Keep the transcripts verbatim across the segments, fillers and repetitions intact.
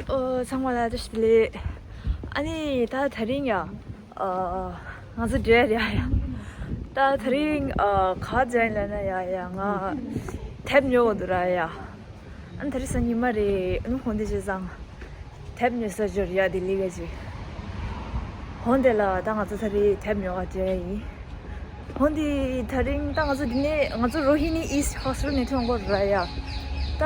ཨོ། ཚང་མ་ལ་བཀྲ་ཤིས་བདེ་ལེགས། ཨ་ནི་ད་དེ་རིང་ཡ། ཨ། ང་ཚོ་འབྲེལ་ཡ་ཡ། ད་དེ་རིང་ཨ། ག་བྱས་ལབ་ན་ཡ་ཡ། ང་དེབ་ཉོ་དགོས་འདུག་ར་ཡ། ཨ་ནི་དེ་རིང་གཟའ་ཉི་མ་རེད། ཨ་ནི་འོ་འདི་བྱས་ཙང་དེབ་ཉོ་ས་འབྱོར་ཡ། ལྡི་ལི་ག་ཅིག་འོ་འདི་ལ་ད་ང་ཚོ་དེ་རིང་དེབ་ཉོ་ག་འགྲོ་ཡ་ཡིན། འོ་འདི་དེ་རིང་ད་ང་ཚོ་འདི་ནས། ང་ཚོ་རོ་ཧི་ནི་ཨིསྟ་ཧོ་སི་ཊལ་ནས་ཐོན་དགོས་ར་ཡ། ད་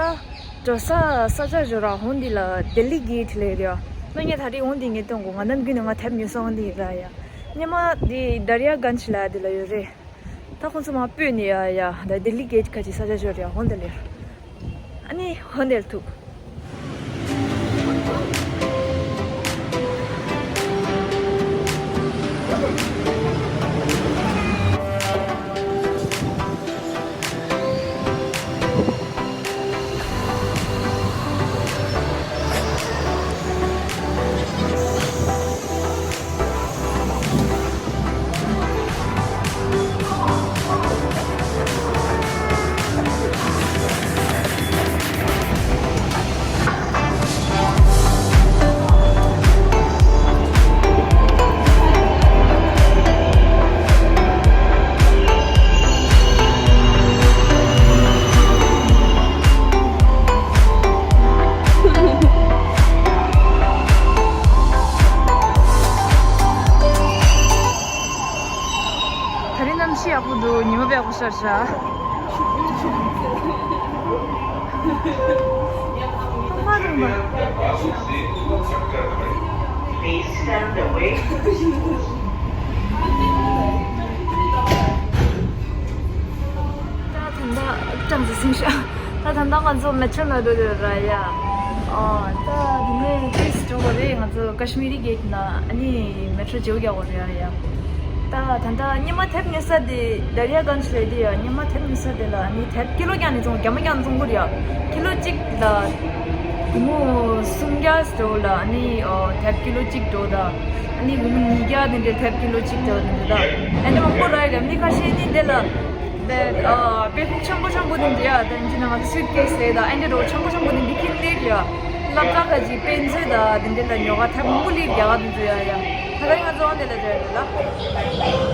འགྲོ་ས་ས་ཆ་འབྱོར་ར། འོ་འདི་ལ་ལྡི་ལི་གེ་ཊི་ལབ་རེད་ཡ། ང་ངས་དེ་རིང་འོ་འདི་ངས་སྟོན་དགོས། ང་ནམ་རྒྱུན་ནས་ང་དེབ་ཉོ་ས་འོ་འདི་ར་ཡ། སྔོན་མ་འདི་དར་ཡ་གན་ཇི་ལབ་འདི་ལ་ཡོད་རེད། ད་ཁོང་ཚོ་མར་སྤོས་ནས་ཡ་ཡ། ད་ལྡི་ལི་གེ་ཊི་ག་ཅིག་ས་ཆ་འབྱོར་ར། འོ་འདི་ལ། ཨ་ནི་འོ་འདིར་ཐུག་དེ་རིང་གནམ་གཤིས་ཡག་པོ་འདུག་ཉི་མ་དཔེ་ཡག་པོ་ཤར་ཤག་ཨ་མ་རུང་བ། Please stand away. ད་ད་ལྟ་ཀྲང་ཙེ་སིང་ཤ། ད་ད་ལྟ་ང་ཚོ་མེ་ཊྲོ་ནང་འགྲོ་འདོད་ར་ཡ། ཨ། ད་འདི་ནས་ཏོག་ཙམ་འགྲོ་དགོས་རེད། ང་ཚོ་ཀ་ཤི་མི་རི་གེ་ཊི་ནང་། ཨ་ནི་མེ་ཊྲོ་བརྗེ་པོ་རྒྱག་དགོས་རེད་ཡ། ད་ད་ལྟ་སྔོན་མ་དེབ་ཉོ་ས་དེ་དར་ཡ་གན་ཇི་རེད་དེ་ཡ། སྔོན་མ་དེབ་ཉོ་ས་དེ་ལ་ཨ་ནི་དེབ་ཀི་ལོ་བརྒྱབ་ནས་བཙོང་། རྒྱ་མ་བརྒྱབ་ནས་བཙོང་གི་རེད་ཡ། ཀི་ལོ་གཅིག་ལ་སྒོར་མོ་སུམ་བརྒྱ་འགྲོ་ལ། ཨ་ནི་ཨོ་དེབ་ཀི་ལོ་གཅིག་འགྲོ་ད། ཨ་ནི་སྒོར་མོ་ཉིས་བརྒྱ་དེ་འདྲའི་དེབ་ཀི་ལོ་གཅིག་འགྲོ་དེ་འདྲ་ད། ཨ་ནི་མང་པོ་རག་གི་རེད། མི་ཁ་ཤས་ནི་དེ་ལ་དེ་ཨ་དཔེ་ཁུག་ཆེན་པོ་ཆེན་པོ་དེ་འདྲ་ཡ། དེ་འདྲ་ནང་སུཊ་ཀེ་སི་རེད་ད། ཨ་འདྲ་འདྲ་བོ་ཆེན་པོ་ཆེན་པོ་དེ་འདྲ་འཁྱེར་སླེབས་ཡ། སློབ་གྲྭ་ཁ་ཅིག་དཔེ་མཛོད་ད་དེ་འདྲ་ལ་ཉོ་ག་དེབ་མང་པོ་སླེབས་རྒྱག་ག་དེ་འདྲ་ཡ་ཡ། ད་ལྟ་ང་ཚོ་འོ་འདི་ལ་འབྱོར་ཡོད་ལ།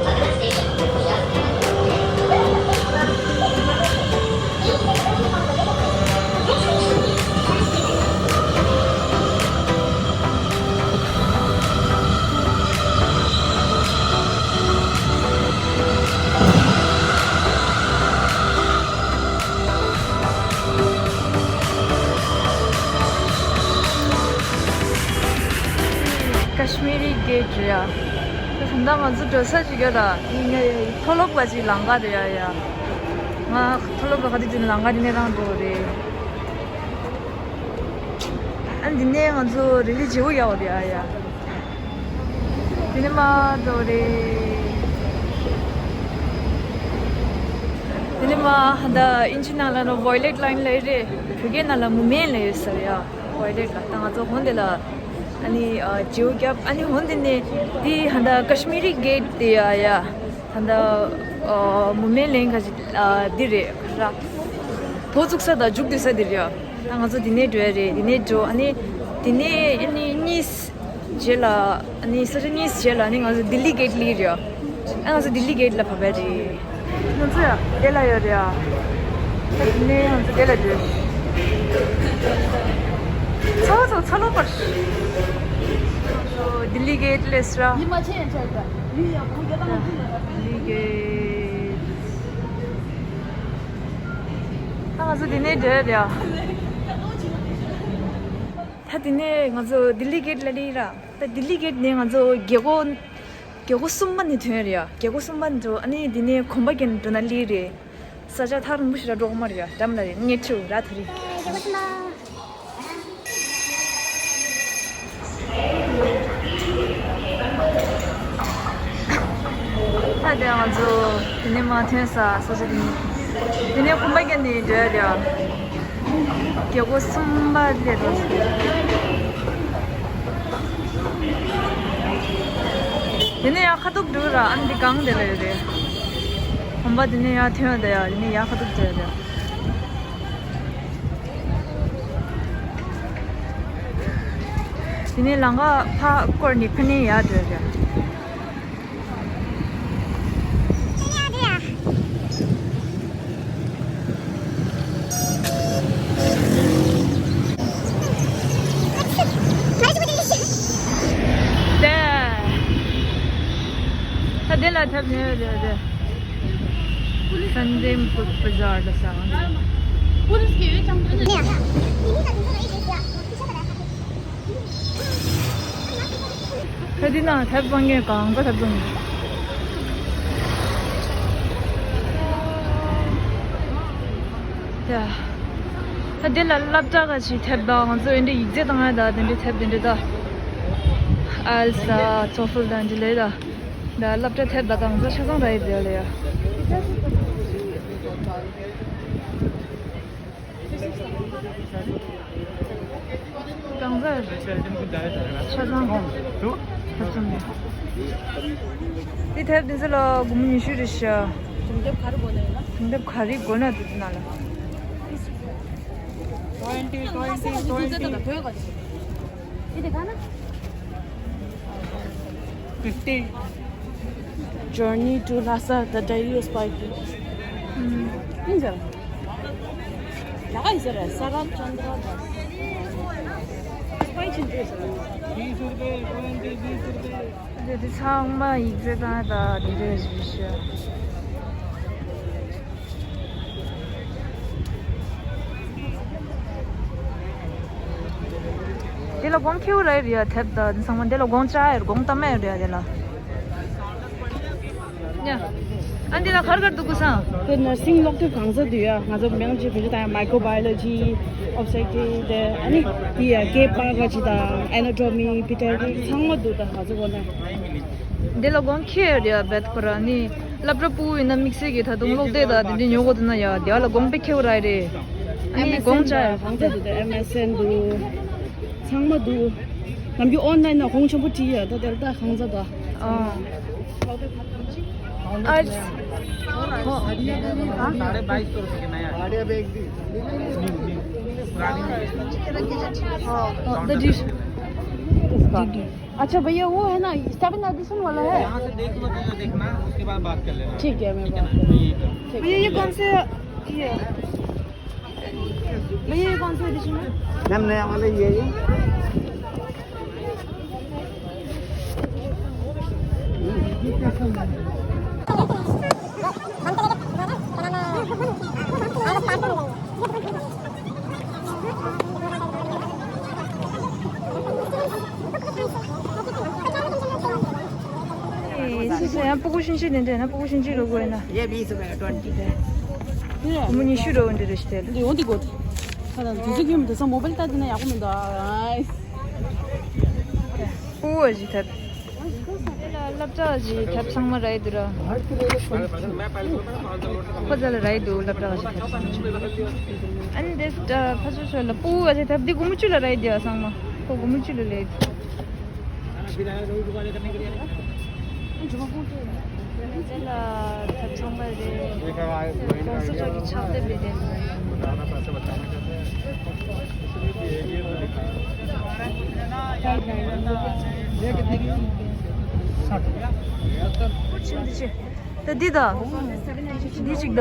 ཀ་ཤི་མི་རི་གེ་ཊི་རེད་ཡ། ད་ད་ལྟ་ང་ཚོ་འགྲོ་ས་ཅིག་ཡོད་ད། ངས་མཐོ་སློབ་ག་ཅིག་ལམ་ཁ་རེད་ཡ་ཡ། ང་མཐོ་སློབ་ལ་ག་དུས་དུས་ལམ་ཁ་འདི་ནས་རང་འགྲོ་གི་རེད། ཨ་འདི་ནས་ང་ཚོ་རི་ལི་བརྗེ་པོ་རྒྱག་དགོས་རེད་ཡ་ཡ། དེ་ནས་མར་འགྲོ་རེད། དེ་ནས་མར་ད་ཨིན་ཇི་ནང་ལ་ནོ་ཝོ་ཡོ་ལེཊ་ལའིན་ལབ་རེད། བོད་སྐད་ནང་ལ་མུ་མེན་ལབ་ཡོད་ས་རེད་ཡ། ཝོ་ཡོ་ལེཊ་ལ། ད་ང་ཚོ་འོ་འདི་ལ་ཨ་ནི་ཨ་བརྗེ་པོ་བརྒྱབ། ཨ་ནི་འོ་འདི་ནས་འདི་ད་ལྟ་ཀ་ཤི་མི་རི་གེ་ཊི་དེ་ཡ་ཡ། ད་ལྟ་ཨ་མུ་མེན་ལའིན་ག་ཅིག་ཨ་འདི་རེད་ར། འགོ་བཙུགས་ས་དང་མཇུག་བསྡུ་ས་འདི་རེད་ཡ། ད་ང་ཚོ་འདི་ནས་འགྲོ་ཡ་རེད། འདི་ནས་འགྲོ། ཨ་ནི་འདི་ནས་ཨ་ནི་གཉིས་རྗེས་ལ། ཨ་ནི་ས་ཆ་གཉིས་རྗེས་ལ་ཨ་ནི་ང་ཚོ་ལྡི་ལི་གེ་ཊི་སླེབས་རེད། ཨ་ང་ཚོ་ལྡི་ལི་གེ་ཊི་ལ་བབས་པ་རེད། ང་ཚོ་ཡ་འདི་ལ་ཡོད་རེད་ཡ། ཨ་འདི་ནས་ང་ཚོ་འདི་ལ་འགྲོ། ཚ་བ་ཚ་ཚ་ལོ་པར། ལྡི་ལི་གེ་ཊི་སླེབས་ར། ལྡི་ལི་གེ་ཊི། ད་ང་ཚོ་འདི་ནས་འགྲོ་ཡ་རེད་ཡ། ད་འདི་ནས་ང་ཚོ་ལྡི་ལི་གེ་ཊི་ལ་སླེབས་ར། ད་ལྡི་ལི་གེ་ཊི་ནས་ང་ཚོ་རྒྱལ་སྒོ་རྒྱལ་སྒོ་གསུམ་པ་ནས་ཐོན་རེད་ཡ། རྒྱལ་སྒོ་གསུམ་པ་ནས་འགྲོ། ཨ་ནི་འདི་ནས་གོམ་པ་བརྒྱབ་ནས་འགྲོ་ན་སླེབས་རེད། ས་ཆ་ཐག་རིང་པོ་ཞིག་ར་འགྲོ་གི་མ་རེད་ཡ། འགྲམ་ལ་རེད། ངས་ཁྲིད་ར་དེ་རིང་། རྒྱལ་སྒོ་གསུམ་པ། ད་དེ་ང་ཚོ་དེ་ནས་མར་ཐོན་ས་ས་ཆ་དེ་ནས། དེ་ནས་གོམ་པ་བརྒྱབ་ནས་འགྲོ་ཡ་རེད་ཡ། རྒྱལ་སྒོ་གསུམ་པ་སླེབས་རོགས་བྱེད། དེ་ནས་ཡར་ཁ་ཐུག་འགྲོ་ར། ཨ་ནི་འདི་སྒང་དེ་ལ་ཡོད་རེད། གོམ་པ་དེ་ནས་ཡར་ཐོན་ཡ་ད་ཡ། དེ་ནས་ཡར་ཁ་ཐུག་འགྲོ་ཡ་རེད། དེ་ནས་ལམ་ཁ་ཕར་བསྐོར་ནས་ཕ་ནས་ཡར་འགྲོ་རེད། ད་དེ་ལ་ཐེབས་ནས་རེད་རེད། Sunday Bazaar ལ་ཟ་བ། ད་འདི་ན་ཐེབས་སྤང་མཁན་གང་ག་ཐེབས་སྤང་མཁན། ཡ། ད་འདི་ལ་སློབ་གྲྭ་ག་ཞིག་ཐེབས་དང་ང་ཚོ་འདི་འདྲའི་ཡིག་ཚད་བཏང་ཡ་ད་འདི་འདྲའི་ཐེབས་འདི་འདྲའི་ད། ཨེལ་ས་ཊོ་ཕིལ་ད་འདི་ལས་ད། ད་སློབ་གྲྭ་ཐེབས་ད་གང་ས་ཆ་ཚང་ར་ཡི་འདི་ལ་ཡ། གང་ཟག་རེད། ཆ་ཚང་། ཧ་ཅང་རེད། འདི་ཐེབས་འདི་ཚོ་ལ་སྒོར་མོ་ཉི་ཤུ་རེད་ཤག་དུང་དེབ་ག་རེ་དགོས་ན་ཡོད་ན། དུང་དེབ་ག་རེ་དགོས་ན་འདི་ཚོ་ནང་ལ། Twenty, twenty, twenty. Fifty. Journey to Lhasa, the Diary of Spy King. ཡིན་ཟེར། ལ་ཡིན་ཟེར། Sarat Chandra Das. Spy King ཟེར། འདི་འདི་ཚང་མ་ཡིག་ཚད་དང་ད་འདི་འདྲ་རེད་ཤག་དེ་ལ་གོང་ཁེའུ་ར་རེད་ཡ། ཐེབས་ད་ཚང་མ་དེ་ལ་གོང་ཅག་ཡ་གོང་ཏ་མ་ཡ་རེད་ཡ་དེ་ལ། ཡ། ཨ་འདི་ལ་གར་གར་འདུག་གོ་སང་། དེ་ནར་སིང་སློབ་དེབ་གང་ས་འདུག་ཡ། ང་ཚོ་མེང་ཅི་བེ་ཅི་དང་མའི་ཀྲོ་བྷའི་ཨོ་ལོ་ཇི། ཨོབ་སེ་ཀི་དེ་ཨ་ནི་དེ་ཡ་སྐྱེ་འཕེལ་ག་ཅི་དང་ཨེ་ན་ཊོ་མི་པི་ཏྲི་ཡ་ཊི་ཚང་མ་འདུག་ད་ང་ཚོ་གོ་ན། འདི་ལ་གོང་ཁེ་རེད་ཡ་བེད་ཁོ་ར་ནི། སློབ་གྲྭ་ཕྲུ་གུ་ཡིན་ན་དམིགས་བསལ་གྱི་ད་དུང་སློབ་དེབ་དང་དེ་འདྲ་ཉོ་དགོས་འདུག་ན་ཡ་དེ་ལ་གོང་དཔེ་ཁེ་བོ་ར་རེད། ཨ་ནི་གོང་ཅག་ཡ། གང་ཚ་འདུག་དེ་ཨེམ་ཨེས་ཨེན་འདུག་ཚང་མ་འདུག་ནམ་རྒྱུན་ཨོན་ལན་ན་གོང་ཆེན་པོ་བྲིས་ཡ་ད་དེ་ལ་ད་གང་ཚ་ད། ཨ། आज। साढ़े बाईस सौ रुपये के नया है। हाँ, द डिश। अच्छा भैया, वो है ना, सेवन एडिशन वाला है? यहाँ से देख लो, पहले देखना, उसके बाद बात कर लेना। ठीक है, मैं बात कर लूँगी। ठीक है। भैया, ये कौन से, ये है? भैया, ये कौन से एडिशन है? मैम, नया वाला ये है। ཡང་སྤུ་གུ་ཤིན་ཅི་ནས་འདྲ་ན་སྤུ་གུ་ཤིན་ཅི་རུ་དགོས་ན། ये बीस रुपए का, ट्वेंटी। སྒོར་མོ་ཉི་ཤུ་རུ་འདྲ་རེ་ཞིག་དེ་ལ། འདི་འོ་འདི་དགོས། ཁ་ལ་དུས་ཚོད་ཀྱི་མི་འདུག་ས་མོ་བལ་ལྟ་དེ་ན་ཡག་པོ་མི་འདུག་ཨ། སྤུ་གུ་ཞིག་ཐབས། དེ་ལ་སློབ་གྲྭ་ཞིག་ཐབས་ཚང་མ་རེད་འདུག་ར། ཁོ་ཚ་ལ་རེད་འདུག་སློབ་གྲྭ་ཞིག་ཐབས་ཚང་མ། ཨ་ནི་དེ་ཕ་ཚོ་ཚོ་ལ་སྤུ་གུ་ཞིག་ཐབས་འདི་སྒོར་མོ་བཅུ་ལ་རེད་འདུག་ཚང་མ། ཁོ་སྒོར་མོ་བཅུ་ལ་རེད་འདུག་དེ་ལ་ཐབས་ཚང་མ་རེད། གོང་ས་མཆོག་གི་ཕྱག་དེབ་རེད་དེ། ད་འདི་ད། འདི་གཅིག་ད།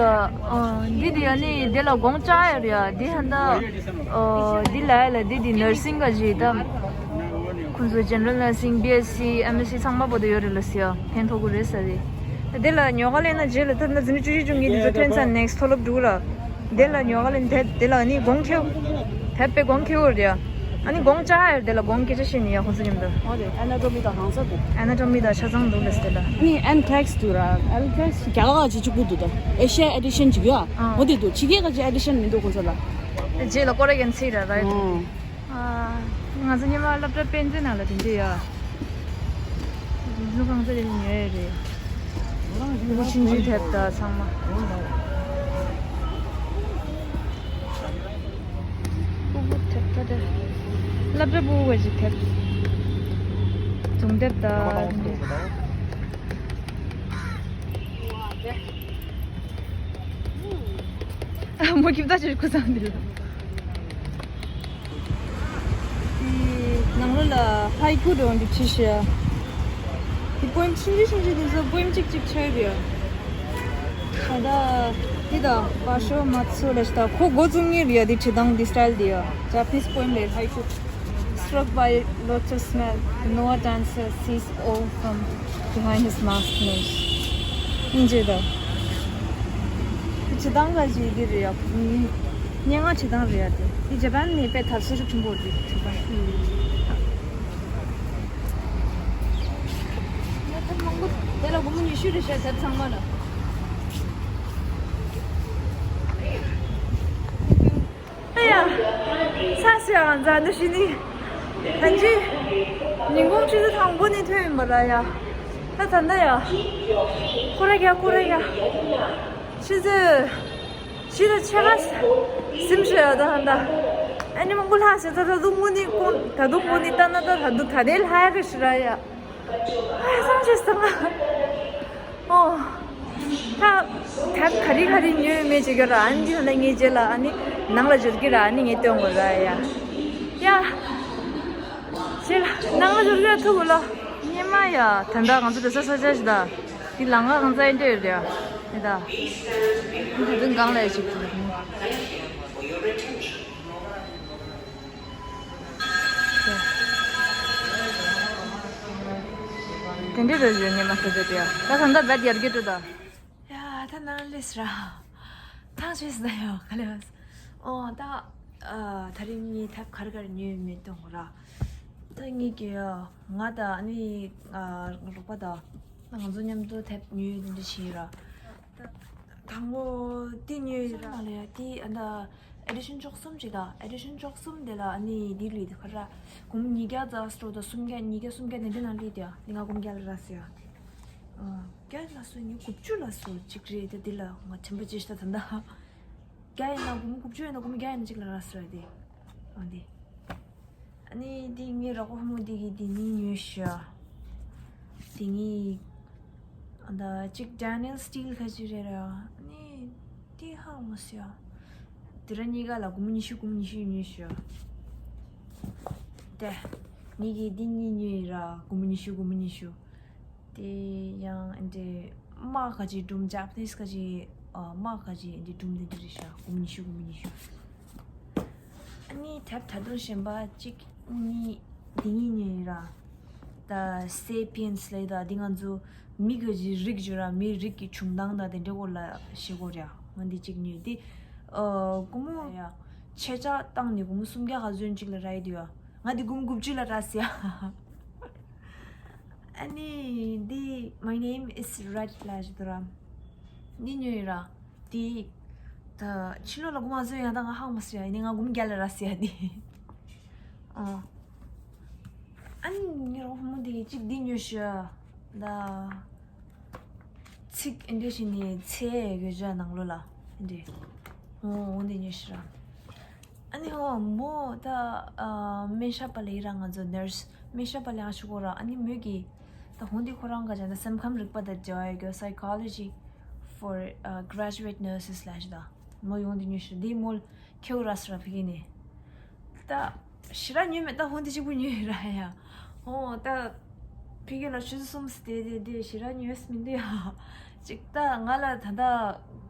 འདི་དེ་ཡ་ནི་དེ་ལ་གོང་ལྕགས་ཡོད་རེད་ཡ། འདི་ཧན་ད། འདི་ལ་ཡ་ལ་འདི་དེ་ནར་སིང་ག་ཞིག་ད། ཁོང་ཚོ་ཇེ་ནེ་རལ་ནར་སིང་བི་ཨེས་སི་ཨེམ་ཨེས་སི་ཚང་མ་བོ་དེ་ཡོད་རེད་ལ་ཟེར་ཡ། ཕན་ཐོགས་ཀྱི་རེད་ཟེར་རེད། དེ་ལ་ཉོ་ག་ལེན་ན་རྗེས་ལ་ད་ན་འཛིན་གྲྭ་བཅུ་བཞི་བཅུ་གཉིས་དེ་ཚོ་ཐོན་ཚར་ནེག་སི་ཊི་མཐོ་སློབ་དྲུག་ལ། དེ་ལ་ཉོ་ག་ལེན་དེ་དེ་ལ་ནི་གོང་ཁེའུ། དེ་དཔེ་གོང་ཁེའུ་རེད་ཡ། ཨ་ནི་གོང་ལྕགས་ཡོད་དེ་ལ་གོང་སྐད་ཆ་བཤད་ནི་ཡ་ཁོང་ཚོ་མཉམ་དུ། ཨོ་རེད། ཨེ་ན་ཊོ་མི་དང་གང་ས་འདུག་ཨེ་ན་ཊོ་མི་དང་ཆ་ཚང་འདུག་ལ་ཟེར་ལ། ཨ་ནི་ཨེན་ཕེག་སི་འདུག་ར། ཨེན་ཕེག་སི་རྒྱ་གར་ག་ཅིག་གཅིག་པུ་འདུག་ད། ཨེ་ཤི་ཡ་ཨེ་ཌི་ཤན་ཅིག་ཡོད་ཨ། ཨོ་དེ་འདུག་ཕྱི་རྒྱལ་ག་ཅིག་ཨེ་ཌི་ཤན་མི་འདུག་ཁོང་ཚོ་ལ། རྗེས་ལ་ཀོ་རེ་ཡན་སི་ར་ར་ཡོད། ཨོ། ང་ཚོ་ཉི་མ་སློབ་གྲྭ་དཔེ་མཛོད་ནང་ལ་དེ་འདྲ་ཡ། ལུ་གང་ཚ་རེ་ཉོ་ཡ་རེད། ཕྲུ་གུ་ཆུང་ཆུང་དེབ་ད་ཚང་མ། ཕྲུ་གུ་དེབ་ད་དེ། སློབ་གྲྭ་ཕྲུ་གུ་ག་ཅིག་དེབ། དུང་དེབ་ད། ཨ་མོ་ཁྱིམ་ད་ཅིག་ཁུ་སང་འདི་ལ། དེ་ནང་ལོགས་ལ་ ཧའི་ཀུ་འདྲ་བོ་འདི་བྲིས་ཤག་དེ་པོ་ཨེམ་ཆུང་ཆུང་ཆུང་ཆུང་དེ་ཚོ་པོ་ཨེམ་གཅིག་གཅིག་ཆགས་ཡོད་རེད། ད་ལྟ་འདི་དང་བ་ཤོ་མ་ཚོ་ལ་ཤི་ད་ཁོ་འགོ་བཙུགས་ངེས་རེད་ཡ། དེ་བྲིས་སྟངས་དེ་སི་ཊལ་དེ་ཡ། Japanese poem ལས་ཧའི་ཀུ། Struck by lotus smell, the Noah dancer sees all from behind his mask nose. སྙིང་རྗེ་དང་། དེ་བྲིས་སྟངས་ག་ཅིག་དེ་རེད་ཡ། སྙན་ངག་བྲིས་སྟངས་རེད་ཡ། དེ་དེ་ཇ་པན་ནས་དཔེ་དར་སྲོལ་ཞིག་བྱུང་བོ་རེད་དེ་བྲིས་སྟངས། ཡ་ཐབས་མང་པོ་དེ་ལ་སྒོར་མོ་ཉི་ཤུ་རེད་ཤག་དེབ་ཚང་མ་ལ། ཨ་ཡ། ས་སི་ཡང་འཛའ་འདི་ཤི་ནི། ཐན་ཅི། ཉིན་གུང་ཆུ་ཚོད་དང་པོ་ནས་ཐོན་ཡིན་པ་ར་ཡ། ད་ད་འདི་ཡ། ཁོ་ར་ཡ་ཁོ་ར་ཡ། ཆུ་ཚོད། ཤི་ད་ཆེ་ག་སིམ་ཤི་ཡ་ད་ཧན་ད། ཨ་ནི་མང་པོ་ལྷག་ཤི་ད་ད་དུང་མོ་ནི་ཀུན་ད་དུང་མོ་ནི་ད་ན་ད་ད་དུང་ད་དེ་ལྷག་གི་ཤི་ར་ཡ། ཨ་སང་ཆེ་སང་ཨ། ཨོ། ད་ད་ག་རི་ག་རི་ཉོས་མེད་ཅིག་ཡོད་ར། ཨ་ནི་འདི་ཧན་ད་ངའི་རྗེས་ལ་ཨ་ནི་ནང་ལ་འབྱོར་གི་ར། ཨ་ནི་ངས་སྟོན་དགོས་ར་ཡ། ཡ། ཞེས་ལ་ནང་ལ་འབྱོར་གི་ར་ཐུག་གོ་ལ། ཉེ་མ་ཡ་ད་ད་ང་ཚོ་དེ་ས་ས་ཆ་ཞིག་ད། འདི་ལ་ང་གང་ཚ་ཡིན་འདྲ་ཡོད་རེད་ཡ། ད་འདི་གང་ལ་ཡ་ཞིག་ཐུག་དེ་འདྲའི་རོལ་ཡོད་ཉེ་མ་ས་ཆ་དེ་ཡ། ད་ད་ད་བད་ཡར་གི་ཏུ་ད། ཡ་ད་ནང་ལས་ར། ཐང་ཆོས་ཟ་ཡོ་ག་ལེ་བས། ཨོ་ད། ཨ་ད་རིང་ངའི་ཐབ་ག་རེ་ག་རེ་ཉོས་མེད་དོ་ར། ད་ངའི་གི་ང་དང་ཨ་ནི་ཨ་རོགས་པ་དང་ང་ཚོ་མཉམ་དུ་ཐབ་ཉོས་འདི་འདྲ་བྱས་ར། ད་དང་པོ་དེ་ཉོས་ར་ལ་ཡ་དེ་ཨ་ད་ཨེ་ཌི་ཤན་བཅུ་གསུམ་ཅིག་དང་ཨེ་ཌི་ཤན་བཅུ་གསུམ་དེ་ལ་ཨ་ནི་དེ་ལུས་དེ་ག་ར་གུམ་ཉིས་བརྒྱ་རྩ་སྤྲོ་དང་སུམ་བརྒྱ་ཉིས་བརྒྱ་སུམ་བརྒྱ་དེ་འདྲ་ནང་ལུས་དེ་ཡ་དེ་ང་གུམ་བརྒྱ་ལ་ར་སི་ཡ། ཨ་བརྒྱ་ལ་སོ་ཉི་དགུ་བཅུ་ལ་སོ་གཅིག་རེད་དེ་དེ་ལ་ང་དྲན་པ་ཅི་ཤ་ད་ད་ད། བརྒྱ་ཡིན་ན་སྒོར་མོ་དགུ་བཅུ་ཡིན་ན་སྒོར་མོ་བརྒྱ་ཡིན་ན་གཅིག་ལ་རག་སྲོལ་དེ། འོ་འདི། ཨ་ནི་འདི་ངའི་རོགས་པ་ཕོ་མོ་འདི་གིས་འདི་གཉིས་ཉོས་ཤག་འདི་གཉིས། ཨ་ད་གཅིག་Daniel Steele ཁ་ཅིག་རེད་ར། ཨ་ནི་འདི་ཧ་མ་སོ་ཡ། དེ་ར་གཉིས་ཀ་ལ་སྒོར་མོ་ཉི་ཤུ་སྒོར་མོ་ཉི་ཤུ་ཉོས་ཤག་དེ། ངེད་ཀྱིས་འདི་གཉིས་ཉོས་ཡིན་ར་སྒོར་མོ་ཉི་ཤུ་སྒོར་མོ་ཉི་ཤུ། དེ་ཡང་འདི་དམག་ག་ཅིག་སྒྲུང་Japanese ག་ཅིག་ཨ་དམག་ག་ཅིག་འདི་སྒྲུང་འདི་འདི་རེད་ཤག་སྒོར་མོ་ཉི་ཤུ་སྒོར་མོ་ཉི་ཤུ། ཨ་ནི་དེབ་ད་དུང་གཞན་པ་གཅིག་གཉིས་འདི་གཉིས་ཉོས་ཡིན་ར། ད་Sapiens ལབ་ད་འདི་ང་ཚོ་མི་ག་ཅིག་རིགས་བརྗོད་ར་མིའི་རིགས་ཀྱི་བྱུང་སྟངས་དང་དེ་འདྲའི་སྐོར་ལ་བཤད་སྐོར་ར། ང་འདི་གཅིག་ཉོས་འདི་ཨ་སྒོར་མོ་ཡ་ཆེ་ཆ་བཏང་ནས་སྒོར་མོ་སུམ་བརྒྱ་ག་ཚོད་གཅིག་ལ་རག་ཡི་འདུག་ཡ། ང་འདི་སྒོར་མོ་དགུ་བཅུ་ལ་རག་སི་ཡ། ཨ་ནི་འདི་My name is Red ལབ་ཞིག་འདུག་ར། འདི་ཉོས་ཡོད་ར། འདི་ད་ཕྱི་ལོགས་ལ་སྒོར་མོ་བཟོས་ཡང་ད་ང་ཧང་མ་སོ་ཡ། ཡིན་ནའི་ང་སྒོར་མོ་བརྒྱ་ལ་རག་སི་ཡ་འདི། ཨ་ཨ་ནི་ངའི་རོགས་ཕོ་མོ་འདི་གཅིག་འདི་ཉོས་ཤག་ད། ཚིག་ཨེ་འདྲ་ཞིག་ནི་ཚེ་ཡོད་ཅག་ནང་ལོ་ལ་ཨེ་འདྲ། འོ་འོ་འདི་ཉོས་ཤག་ར། ཨ་ནི་ཧོ་མོ་ད་ཨ་སྨན་ཞབས་པ་ལ་ཡི་ར་ང་ཚོ་ནར་སི་སྨན་ཞབས་པ་ལ་ཡང་ཞུ་གོ་ར། ཨ་ནི་མོས་ཀྱི་ད་ཧོ་འདི་ཁོ་རང་ག་ཅན་ད་སེམས་ཁམས་རིག་པ་དང་འབྲེལ་བ་ཡོད་གི་Psychology for uh, Graduate Nurses ལ་ཞིག་ད་མོ་ཡོང་འདི་ཉོས་ཤག་འདི་མོ་ཁེའུ་ར་སི་ར་ཕི་གི་ནི་ད་ཞི་ར་ཉོས་མེད་ད་ཧོ་འདི་གཅིག་པུ་ཉོས་ར་ཡ། ཧོ་ད་ཕི་གི་ལ་ཆུ་ཚོད་གསུམ་སྟེ་དེ་དེ་ཞི་ར་ཉོས་མི་འདུག་ཡ། ཅིག་ད་ང་ལ་ད་ད་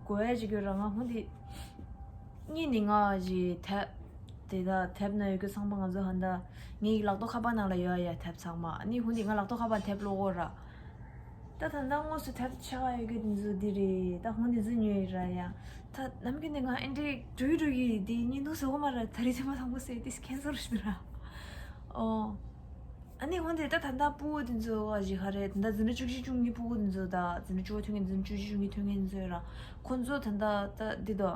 གོ་ཡ་ཅིག་ཡོད་ར་ང་ཧོ་འདི། གཉིས་ནི་ང་ཞིག་དེབ་དེ་དག་དེབ་ན་ཡོད་རྒྱུ་ཚང་མ་ང་ཚོ་ཧན་ད་ངའི་ལག་ཐོག་ཁ་པར་ནང་ལ་ཡོད་ཡ་དེབ་ཚང་མ། ཨ་ནི་ཧུན་དེ་ང་ལག་ཐོག་ཁ་པར་དེབ་ཀློག་གོ་ར། ད་ད་ད་དངོས་སུ་དེབ་ཆ་ག་ཡོད་རྒྱུ་དེ་ཚོ་འདི་རེད། ད་ཧུན་དེ་ཚོ་ཉོས་ཡོད་ར་ཡ། ད་ནམ་རྒྱུན་ནས་ང་ཨེ་འདྲའི་འགྲོ་གི་འགྲོ་གི་དེ་བརྙན་ཐུང་བཟོ་གོ་མ་ར། ད་རེས་ཚེ་མ་དང་པོ་ཟེར་དེ་ཁྱེད་ཚོར་ཞུ་ར། ཨོ། ཨ་ནི་འོན་ཏེ་ད་ད་ལྟ་ཕྲུ་གུ་དེ་ཚོ་ཨ་ཞིག་ཧ་རེད། ད་ལྟ་འཛིན་གྲྭ་བཅུ་གཅིག་བཅུ་གཉིས་ཕྲུ་གུ་དེ་ཚོ་དང་འཛིན་གྲྭ་བཅུ་པ་ཐོན་མཁན་འཛིན་གྲྭ་བཅུ་གཅིག་བཅུ་གཉིས་ཐོན་མཁན་དེ་ཚོ་ཡོད་ར། ཁོ་ཚོ་ད་ལྟ་ད་འདི་དོ།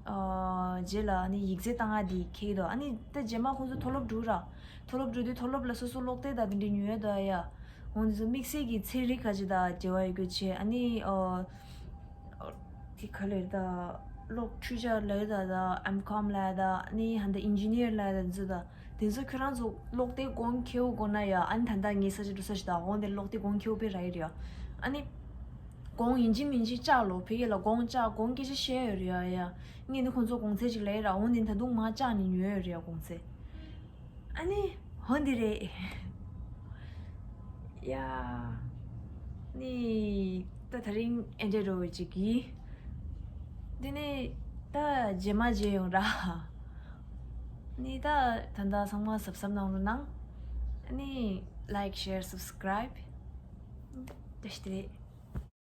ཨ་རྗེས་ལ་ཨ་ནི་ཡིག་ཚད་བཏང་ཡ་དེ་ཁེལ་དོ། ཨ་ནི་ད་རྗེས་མ་ཁོ་ཚོ་མཐོ་སློབ་འགྲོ་ར། མཐོ་སློབ་འགྲོ་དུས་མཐོ་སློབ་ལ་སོ་སོ་ཀློག་དེབ་དང་དེ་འདྲ་ཉོ་ཡ་དོ་ཡ། འོན་ཏེ་ཚོ་དམིགས་བསལ་གྱི་ཚན་རིག་ཁ་ཅིག་དང་འབྲེལ་བ་ཡོད་རྒྱུ་བྱས། ཨ་ནི་ཨ། དེ་ག་ལེར་ད་གློག་འཕྲུལ་ཆ་ལེར་ད་ད་ཨེམ་ཀོམ་ལ་ད་ནི་ཧན་ད་ཨིན་ཇི་ནིར་ལ་ད་ཚོ་ད་དེ་ཚོ་ཁྱོད་རང་ཚོ་ཀློག་དེབ་གོང་ཁེའུ་དགོས་ན་ཡ། ཨ་ནི་ད་ད་ངའི་ས་ཆ་འགྲོ་ས་ཞིག་ད་འོང་དེ་ཀློག་དེབ་གོང་ཁེའུ་པེ་ར་ཡི་རེད་ཡ། ཨ་ནི་གོང་ཡིན་གཅིག་མིན་གཅིག་བཅག་ལོ་ཕ་གི་ལ་གོང་བཅག་གོང་སྐད་ཆ་བཤད་ཡོད་རེད་ཡ་ཡ། ངས་ནི་ཁོང་ཚོ་གོང་ཚད་ཅིག་ལེ་ར་འོང་དེ་ད་དུང་མ་བཅག་ནི་ཉོས་ཡོད་རེད་ཡ་གོང་ཚད། ཨ་ནི། འོ་འདི་རེད། ཡ། ནི། ད་དེ་རིང་ཨེ་འདྲ་རོ་ཅིག་གི། འདི་ནི། ད་རྗེས་མ་མཇལ་ཡོང་ར། ནི་ད་ད་ལྟ་ཚང་མ་གཟབ་གཟབ་གནང་རོགས་གནང་། ནི་like, share, subscribe. བཀྲ་ཤིས་བདེ་ལེགས།